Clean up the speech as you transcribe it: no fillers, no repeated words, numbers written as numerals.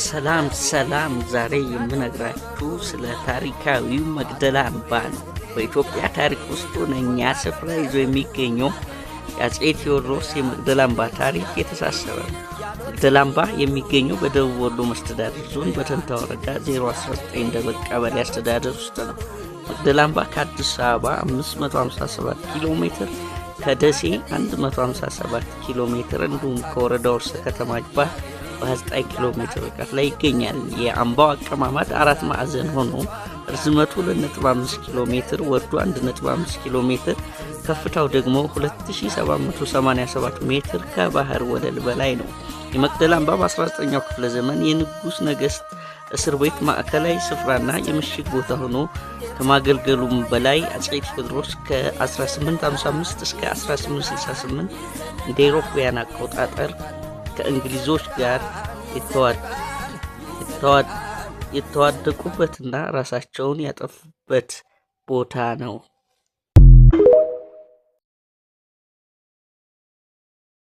ሰላም ሰላም፣ ዛሬ የምነግራችሁ ስለ ታሪካዊው መቅደላ አምባ ነው። በኢትዮጵያ ታሪክ ውስጥ ሁነኛ ስፍራ ይዞ የሚገኘው የአፄ ቴዎድሮስ የመቅደላ አምባ ታሪክ የተሳሰረ ነው። መቅደላ አምባ የሚገኘው በደቡብ ወሎ መስተዳድር ዞን በተንታ ወረዳ 019 ደበቅ ቀበሌ አስተዳደር ውስጥ ነው። መቅደላ አምባ ከአዲስ አበባ 557 ኪሎ ሜትር፣ ከደሴ 157 ኪሎ ሜትር እንዲሁም ከወረዳው ርዕሰ ከተማ ጅባ በ29 ኪሎ ሜትር ርቀት ላይ ይገኛል። የአምባው አቀማመጥ አራት ማዕዘን ሆኖ ርዝመቱ 2.5 ኪሎ ሜትር፣ ወርዱ 1.5 ኪሎ ሜትር፣ ከፍታው ደግሞ 2787 ሜትር ከባህር ወለል በላይ ነው። የመቅደላ አምባ በ19ኛው ክፍለ ዘመን የንጉሥ ነገሥት እስር ቤት፣ ማዕከላዊ ስፍራና የምሽግ ቦታ ሆኖ ከማገልገሉም በላይ አፄ ቴዎድሮስ ከ1855 እስከ 1868 እንደ አውሮፓውያን አቆጣጠር ከእንግሊዞች ጋር የተዋደቁበትና ራሳቸውን ያጠፉበት ቦታ ነው።